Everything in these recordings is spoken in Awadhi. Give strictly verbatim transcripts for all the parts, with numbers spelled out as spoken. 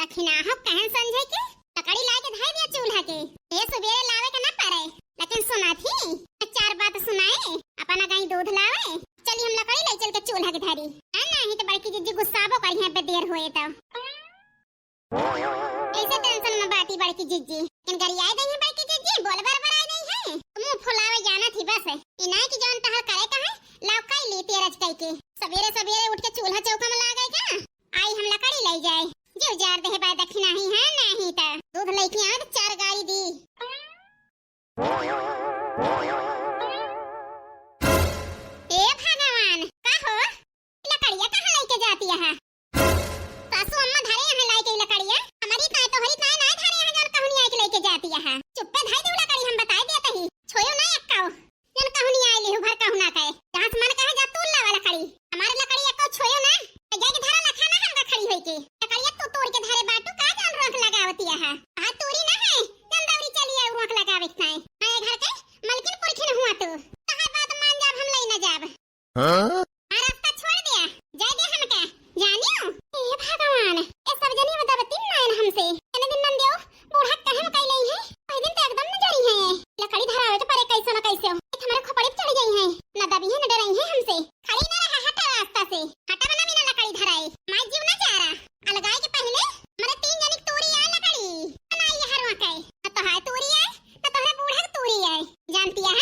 तखिना हो कहन समझे के, लकड़ी लाए के धई दिया चूल्हा के। ए सुबेरे लावे के ना पड़े, लेकिन सुना थी, चार बात सुनाए, अपना गाई दूध लावे। चली हम लकड़ी ले चल के चूल्हा के धरी। आ नहीं तो बड़की जिज्जी गुस्साबो करी है, पे देर होए तो। ऐसे tension में बाटी बड़की जिज्जी। लेकिन गरियाए दई है बड़की जिज्जी, बोल बरबराए दई है। मुंह फुलावे जाना थी बस। ई नाई कि जौन तहर करे का है, लाव कई ली तेरज कई के। सबेरे सबेरे उठ के चूल्हा चौका में लागे का? आई हम लकड़ी ले जाए। जो जार दे बाय दखिना ही है, नहीं त दूध लेके आवे तो चार गारी दी। ए भगवान, का हो? लकड़िया कहाँ लेके जाती है? सासू अम्मा धरे यहाँ लाए के लकड़िया, हमारी ताई तोहरी ताई ना धरे यहाँ जौन कहूनी आए के लेके जाती है। चुप्पे धई दू लकड़ी, हम बताई देत ही, छोयो ना एक्काओ। जौन कहूनी आए लिहू भर कहूना कहे, जहाँ से मन कहे जा तू लावा लकड़ी। हमारे लकड़ी एक्को छोयो ना, तो जाए के धरा लखा ना हम खड़ी होई के। लकड़िया तू तोड़ के धरे बाटू का जान रोक लगावती है। आ तोरी ना है, जौन दौरी चली आए रोक लगावे के ताई। मैं घर के मलकिन पुरखिन हुआ तू। तहार बात मान जाब हम ले ना जाब। हाँ? आ रास्ता छोड़ दिया, जाए दे हमका, जानियो। हे भगवान, ए सब जनी बदबती नायन हमसे। एने दिन नंदियो बूढ़ा कहम कइले है, ओही दिन तो एकदम न जरी है। लकड़ी धरावे के परे कैसे न कैसे हो, एक हमारे खोपड़ी पे चढ़ गई है, न दबी है न डराई है हमसे। खड़ी न रहा, हटा रास्ता से, हटा बना बिना लकड़ी धराए। माई जीव न जा रहा, अलगाए के पहले हमारे तीन जनी के तूरी आए लकड़ी, बनाई हरवा के, न तो है तूरी आए, न तोहरे बूढ़ा के तूरी आए। जानती है,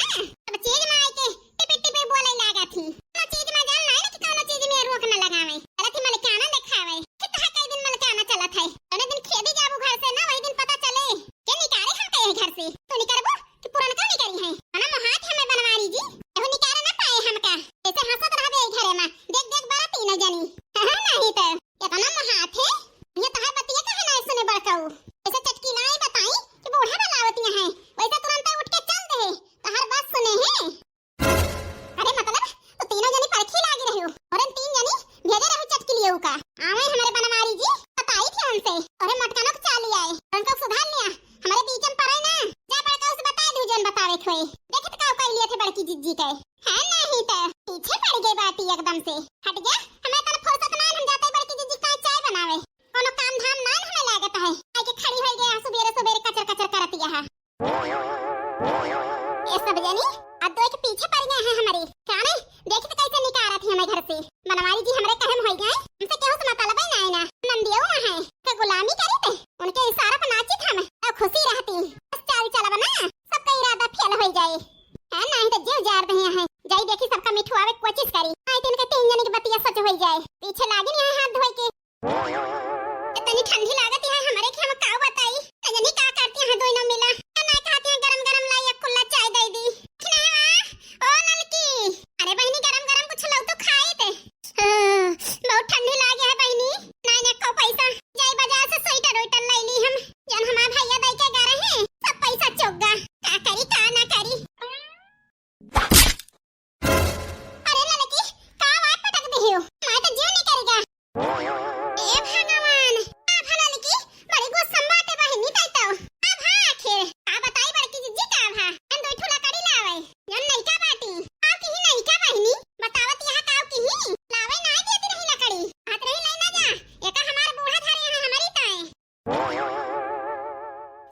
अब चीज में आए के टिपी टिपी बोले लागा थी। तो चीज में जान ना कि कौनो चीज में रोक न लगावे। गलती मलिकाना देखावे। कितना कई दिन मलिकाना चलत है। जौने दिन खेदी जाबू घर से ना, वही दिन पता चले। के निकाले हम कहे घर से? तू निकरबू कि पुरनका निकरी है? अना मोहात हमें बनवारी जी। एहू निकाले ना पाए हमका। ऐसे हंसत रहबे ई घरे में। देख देख बड़ा तीनों जनी। हाँ, नहीं तो। इतना मोहात है। ये तोहार बतिया काहे ना सुने बड़काऊ? ऐसे चटकी ना आई बताई कि बूढ़ा बलावतिया है। वैसे तुरंत उठ के चल दे। तोहार बात सुने है। अरे मतलब, तू तीनों जनी परखी लागी रही हो। और इन तीन जनी भेजे रही चटकी लिए का। आवे हमारे बनवारी जी, बताई थी हमसे। अरे मटकानों को चाली आए, उनको सुधार लिया। हमारे बीच में पड़े ना। जा बड़का उसे बता दू जन बतावे खोए। देखत का कर लिए थे बड़की जिज्जी के। है नहीं तो पीछे पड़ गई बाटी एकदम से। हट जा, हमें तन फुर्सत ना, हम जाते बड़की जिज्जी का चाय बनावे। कोनो काम धाम ना हमें लागत है। आके खड़ी हो गया सुबेरे सुबेरे कचर कचर करत यहाँ। ए सब जनी, अब तो एक पीछे पड़ गए हैं हमारी। काने, देखी तो कैसे निकारा थी हमें घर से। बनवारी जी हमरे कहम होई गए, हमसे केहू से मतलब ही ना है ना। नंदियो वहाँ है, तो गुलामी करी थे, उनके इशारा पर नाची था मैं, तो खुशी रहती। बस चाल चला बना, सबका इरादा फेल होई जाए। है नहीं तो जीव जार दे यहाँ है, जाई देखी सबका मिठुआवे कोशिश करी। आई तो इनके तीन जनी की बतिया सच होई जाए, पीछे लागी नहीं है हाथ धोए के। ए, तनी ठंडी लागत है हमरे के, हम काऊ बताई। न जानी का करती हैं दोनों मिला। ए, ना कहती हैं गरम गरम लाई एक कुल्ला चाय दे दी। नहीं वा, ओ ललकी, अरे बहिनी गरम गरम कुछ लो तो खाई ते। हाँ, बहुत ठंडी लागे है बहिनी। नहीं ने को पैसा, जाई बाजार से स्वेटर वेटर ले ली हम। जन हमार भैया दई के गा रहे, सब पैसा चोक गा। का करी का ना करी। अरे ललकी, का वाट पटक दिहियो? मैं तो जीव निकल गया। ए भगवान, आ भा ललकी, बड़ी गुस्सा में बाटे बहिनी तै तो। आ भा आखिर, का बताई बड़की जिज्जी का भा? हम दो ठो लकड़ी लावे। जन नइका बाटी। काव किही नइका बहिनी? बतावत यहाँ काव किही? लावे ना देती रही लकड़ी। हाथ रही लाई ना जा। एका हमार बूढ़ा धरे हैं हमारी ताए।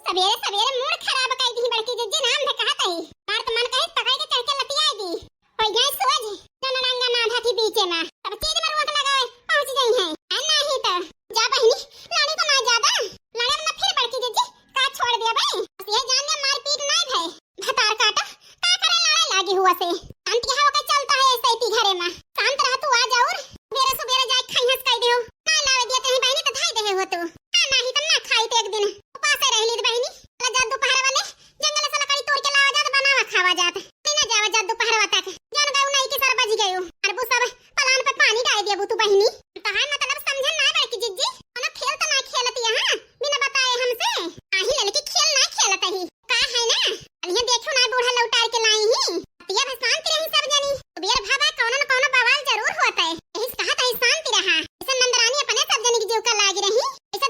सबेरे सबेरे मूड खराब कर दी बड़की जिज्जी, नाम धे कहत ही। मार तो मन कहे पकड़ के चढ़ के लतियाई दी। होई जाए सोझ, जन रंगा ना धती बीचे में। सब चीज में रोक लगावे, पहुँच जाई है। आ नाही तो, जा बहिनी, लाड़ी को ना ज्यादा, लड़े में फिर बड़की जिज्जी, का छोड़ दिया भाई? बस ये जान ले मारपीट ना भय। भतार काटा, का करे लड़े लागी हुआ से? शांत यहाँ होकर चलता है ऐसे ही घरे में। शांत रह तू, आ जाओ। सुबेरे सुबेरे जाए खाई हंस कह दियो। ना लावे दिया तेरी बहिनी तो धाई दे हो तू। ना, नाही तो ना खाई तो एक दिन। उपासे रह ली बहिनी। ला जा दोपहर वाले जंगल से लकड़ी तोड़ के लावा जात, बनावा खावा जात। नहीं ना जावा जात दोपहर तक। जान गयो नहीं के सर बज गयो। अरबू सब पलान पे पानी डाल दिया तू बहिनी। तहार मतलब समझन ना बड़की जिज्जी। कोनो खेल तो ना खेलत यहाँ, बिना बताए हमसे। आही ललकी खेल ना खेलत ही। का है ना? अलिया देखो ना बूढ़ा लौटार के लाई ही। अतिया भसान के रही सब जनी। सुबेर भावा कौनो न कौनो बवाल जरूर होत है। यही से कहत है शांति रहा। ऐसे नंदरानी अपने सब जनी के जीव का लागी रही। ऐसे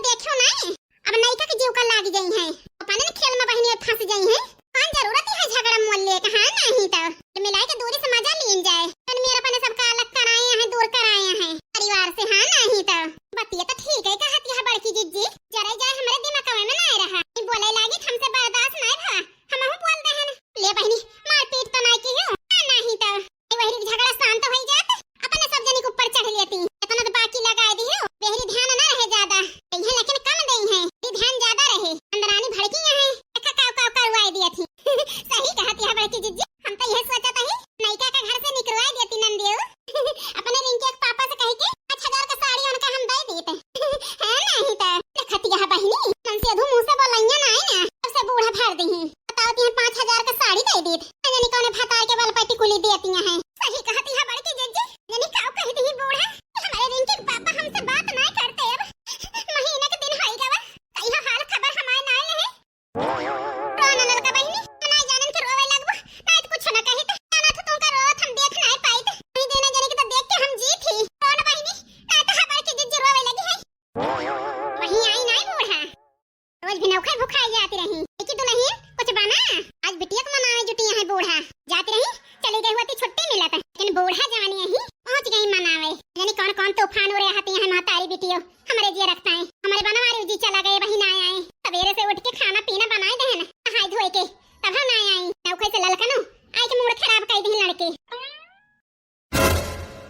खाए जाती रही कि दुलहिन कुछ बना, आज बिटिया के मनावे जुटी है बूढ़ा। जाती रही, चली गई होती छुट्टी मिलत, लेकिन बूढ़ा जवानी यही पहुँच गई मनावे। जानी कौन कौन तूफान उड़े हती है महतारी बिटियो। हमरे जिया रखता है, हमरे बनवारी जी चला गए, वही ना आए। सवेरे से उठ के खाना पीना बनाए देहन, नहाए धोए के, तब हम ना आई। नौखे से ललकनो आई के मूड खराब कर दी लड़के।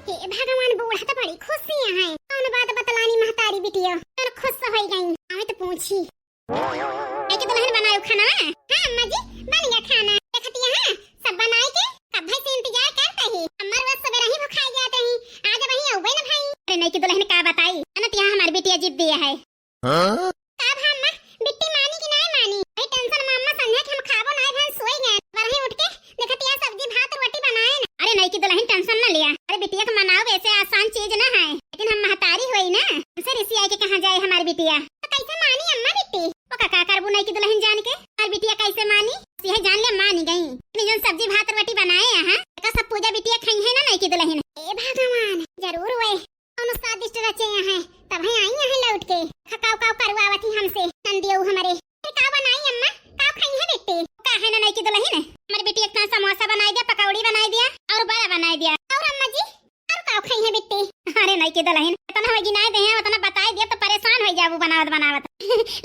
हे भगवान, बूढ़ा तो बड़ी खुश है। कौन बात बतलानी महतारी बिटिया, कौन खुश हो गई? आवे तो पूछी। ए के दुलहिन बनायो खाना? हाँ अम्मा जी, बन गया खाना। देखती है, सब बनाए के कब भाई से इंतजार करते ही। अम्मा रोज सवेरे ही भुखाई जाते ही, आज वही अउबे ना भाई। अरे नहीं कि दुलहिन का बताई, अनतिया हमारी बिटिया जिद दिया है। हाँ? का भा अम्मा, बिट्टी मानी कि नाय मानी? भाई टेंशन में अम्मा संझा के हम खाबो नाय भा, सोई गए। बरही उठ के देखतिया सब्जी भात रोटी बनाए ना। अरे नहीं कि दुलहिन टेंशन ना लिया। अरे बिटिया के मनाओ वैसे आसान चीज ना है, लेकिन हम महतारी होई ना, हमसे रिसियाई के कहाँ जाए हमारी बिटिया। तो कैसे मानी अम्मा बिट्टी? वो का, का करबू नहीं कि दुलहिन जान के? हमारी बिटिया कैसे मानी? यह जान ले मानी गई। इतनी जन सब्जी भात रोटी बनाए यहाँ, एका सब पूजा बिटिया खाई है ना नहीं कि दुलहिन। ए भगवान, जरूर वे कौनो स्वादिष्ट रचे यहाँ, तब है आई यहाँ लौट के। खकाव काव करवावत ही हमसे, नंदियो हमरे। फिर का बनाई अम्मा, का खाई है बिट्टी? का है ना नहीं कि दुलहिन, हमारी बिट्टी एक तना समोसा बनाई दिया, पकौड़ी बनाई दिया और बड़ा बनाई दिया। और अम्मा जी, और का खाई है बिट्टी? अरे नहीं कि दुलहिन, इतना हम गिनाए दे हैं, उतना बताए दिया तो परेशान हो जाबू बनावत बनावत।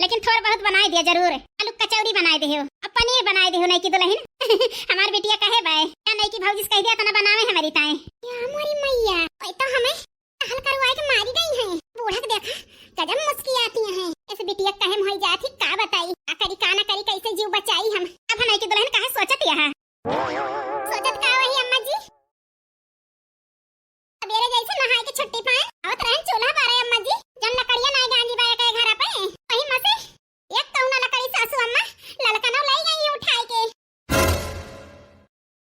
लेकिन थोड़ा बहुत बनाए दिया जरूर, आलू कचौड़ी बनाए दे हो, अब पनीर बनाए दे हो नहीं कि दुलहिन। हमार बिटिया कहे बाय, या नहीं कि भौजी से कह दिया इतना बनावे हमारी ताए। या मोरी मैया, ओए तो हमें टहल करवाए के मारी गई हैं। बूढ़ा के देखा, गजब मुस्कियाती हैं। इस बिटिया कहे में होई जात ही, का बताई, का करी, का ना करी, कैसे जीव बचाई हम। अब हम नहीं कि दुलहिन काहे सोचत यहाँ? सोचत का वही अम्मा जी? सवेरे जैसे नहाए के छुट्टी पाए, आवत रहन चूल्हा बारे अम्मा जी, जन लकड़िया नाय गांजी बाया के घर पे, वही में से एक कौना लकड़ी सासू अम्मा ललकनो ले गई उठाए के।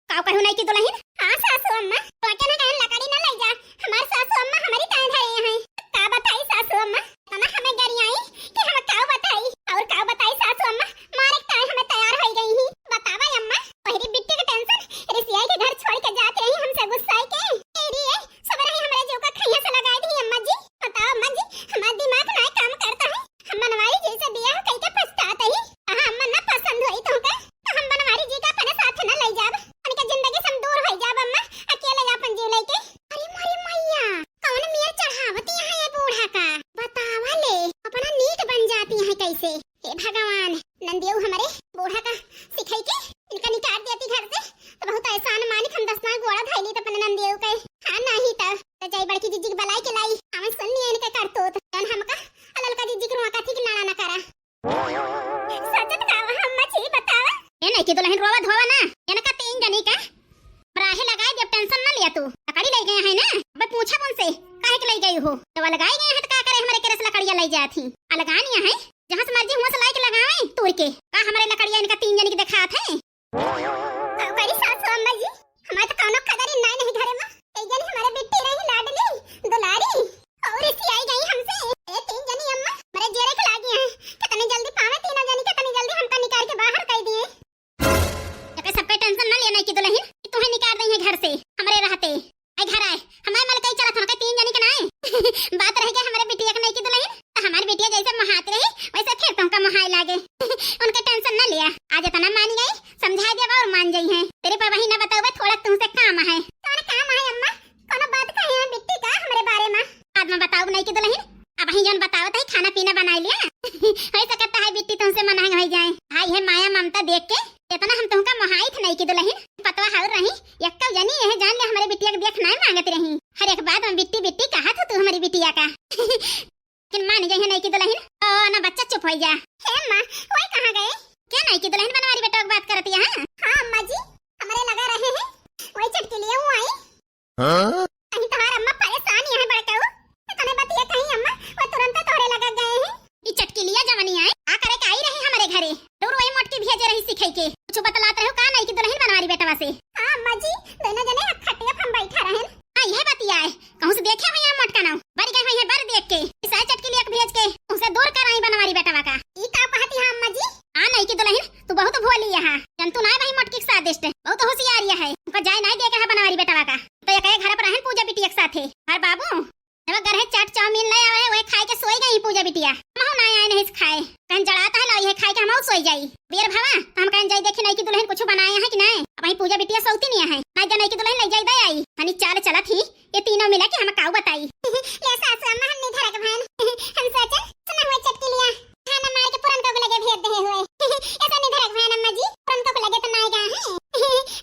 काव कहू नहीं कि दुलहिन? हाँ सासू अम्मा, तोके ना कहन लकड़ी ना ले जा, हमार सासू अम्मा हमारी ताए धरे हैं। का बताई सासू अम्मा, तना हमें गरियाई कि हम काव बताई, और काव बताई सासू अम्मा, मारे के ताए हमें तैयार हो गई ही। बतावा अम्मा, पहिरी बिट्टी के टेंशन, रिसियाई के घर छोड़ के जाते ही हमसे गुस्साई के। ए रे, सब रही हमारे जीव का खैया से लगाई दी अम्मा जी। बताओ अम्मा जी, हमारा दिमाग ना काम करता है। हम बनवारी जी से बियाह कई के पछतात ही। कहा अम्मा ना पसंद होई तुमके, तो हम बनवारी जी का अपने साथ ना ले जाब। उनके जिंदगी से हम दूर हो जाब अम्मा, अकेले अपन जीव लेके। अरे मोरी मैया, कौन मियर चढ़ावती है ये बूढ़ा का? बतावा ले, अपना नीक बन जाती है कैसे? हे भगवान, नंदियो हमरे बूढ़ा का सिखाई के इनका निकाल देती घर से, तो बहुत एहसान मानित हम दस पाँच गोड़ा धैली तो अपने नंदियो के। हाँ, नहीं तो, तो जाई बड़की जिज्जी के बलाई के लाई, हम सुन लिए इनके करतूत, जौन हमका आ ललका जिज्जी के रोका थी कि लड़ा ना करा। सोचत का वहाँ अम्मा जी बतावा? ए नहीं कि दुलहिन रोवा धोवा ना, इनका तीन जनी का राहे लगाए दिया, टेंशन ना लिया तू। लकड़ी ले गए हैं ना, अब पूछा उनसे काहे के ले गई हो? तो वो लगाए गए हैं तो का करे, हमारे केरस लकड़िया ले जात ही। अलगान यहाँ है, जहाँ से मर्जी हुआ से लाई के लगावे तोड़ के। का हमारे लकड़िया इनका तीन जनी के देखात है? का करी सासू अम्मा जी, हमारे तो कौनो कदर ही नाय नहीं घरे में। कई जनी हमारे बिट्टी रही लाडली, दुलारी, और इसी आई गई हमसे। ए तीन जनी अम्मा, मेरे जेरे के लागी हैं। कितनी जल्दी पावे तीनों जनी, कितनी जल्दी हमका निकाल के बाहर कर दिए। एके सबके टेंशन ना लेना कि दुलहिन, कि तुहे निकाल दई है घर से, हमरे रहते। आई घर आए, हमारे मलकई चलत, हमके तीन जनी के नाए। बात रह गया हमारे बिटिया के नहीं कि दुलहिन, तो हमारे बिटिया जैसे मोहात रही, वैसे फिर तुमका मोहाए लागे। उनके टेंशन ना लिया, आज इतना मान गई, समझा दिया और मान जाई है। तेरे पर वही ना बताओ, थोड़ा तुमसे काम है। कौन काम है अम्मा? कोनो बात कहे हैं बिट्टी का हमरे बारे में? बाद में बताओ नहीं कि दुलहिन, अब ही जौन बतावत है, खाना पीना बनाई लिया। हो सकता है बिट्टी तुमसे मना हो जाए। हाँ, यह माया ममता देख के इतना हम तुमका मोहाइत नहीं कि दुलहिन, पतवा हाउर रही, यक्कल जनी यह जान ले हमारे बिटिया के देख नहीं मांगत रही। हर एक बात में बिट्टी बिट्टी कहा था तू हमारी बिटिया का। लेकिन मान गई है नहीं कि दुलहिन, ओ ना बच्चा चुप हो जा। हे अम्मा, वही कहाँ गए? क्या नहीं कि दुलहिन बनवारी बेटा की बात करती है? हाँ अम्मा जी, हमारे लगा रहे हैं, वही चटकी लिए हुआ आई। हाँ? कहीं तुम्हार अम्मा परेशान ही है बड़काऊ। तो तने बतिया कहीं अम्मा, वो तुरंत तोहरे लगा गए हैं। ई चटकिलिया जवनी आए, आ करे के आई रही हमारे घरे। दूर वही मोटकी भेजे रही सिखाई के। कुछ बतलात रहो का नहीं कि दुलहिन बनवारी बेटवा से? हाँ अम्मा जी, दोनों जने खटिया पर हम बैठा रहन। हाँ, यह बतिया है। कहूँ से देखे हुए यहाँ मोटका नाऊ। बर गए हुए हैं बर देख के। इस आई चटकिलिया के भेज के उसे दूर कर आई बनवारी बेटवा का। ई का कहती है अम्मा जी? हाँ नहीं कि दुलहिन, तू बहुत भोली है। जन तू ना भाई मोटकी के स्वादिष्ट, बहुत होशियार है। उनका जाए नहीं दे के है बनवारी बेटवा का। तो ये कहे घर पर रहन पूजा बिटिया के साथे। हर बाबू, जब घर है चाट चाउमीन ले आवे, वही खाए के सोई गई पूजा बिटिया। महू ना आए नहीं खाए। हम जड़ात है ना, यह खाए के हम और सोई जाई। बियर भावा, तो हम कहन जाई देखी नई की दुल्हन कुछ बनाए हैं कि नहीं। अब वही पूजा बिटिया सौती नहीं है, नहीं तो नई की दुल्हन ले जाई दे आई। हनी चाल चलत ही, ये तीनों मिला के हम काऊ बताई। ले सासू अम्मा, हम निधरक भैन, हम सोचन सुना हुआ चटकी लिया, खाना मार के पुरन को लगे भेज दे हुए। ऐसा निधरक भैन अम्मा जी, पुरन को लगे तो नाई गा है।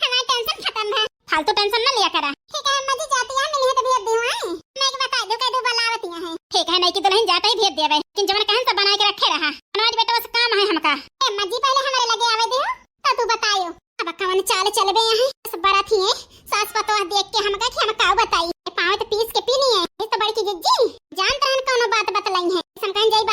हमारी टेंशन खत्म है। फालतू टेंशन ना लिया करा। ठीक है अम्मा जी, जाती है, मिली है तो भेज दी हुआ। मैं एक बता दूं, कह दो बुलावती है। ठीक है, नई की दुल्हन जाते ही भेज देवे, लेकिन जवन कहन सब बना के रखे रहा। अनवाज बेटा, बस काम है हमका। ए अम्मा जी, पहले हमारे लगे आवे दे, तो तू बतायो। अब कवन चाल चलबे यहाँ, सब बरत ही है। सास पतोह देख के हमका कि हम काऊ बताई। पावे तो पीस के पीनी है। ये तो बड़की जिज्जी जानत रहन कौनो बात बतलाई है। हम कहन जाई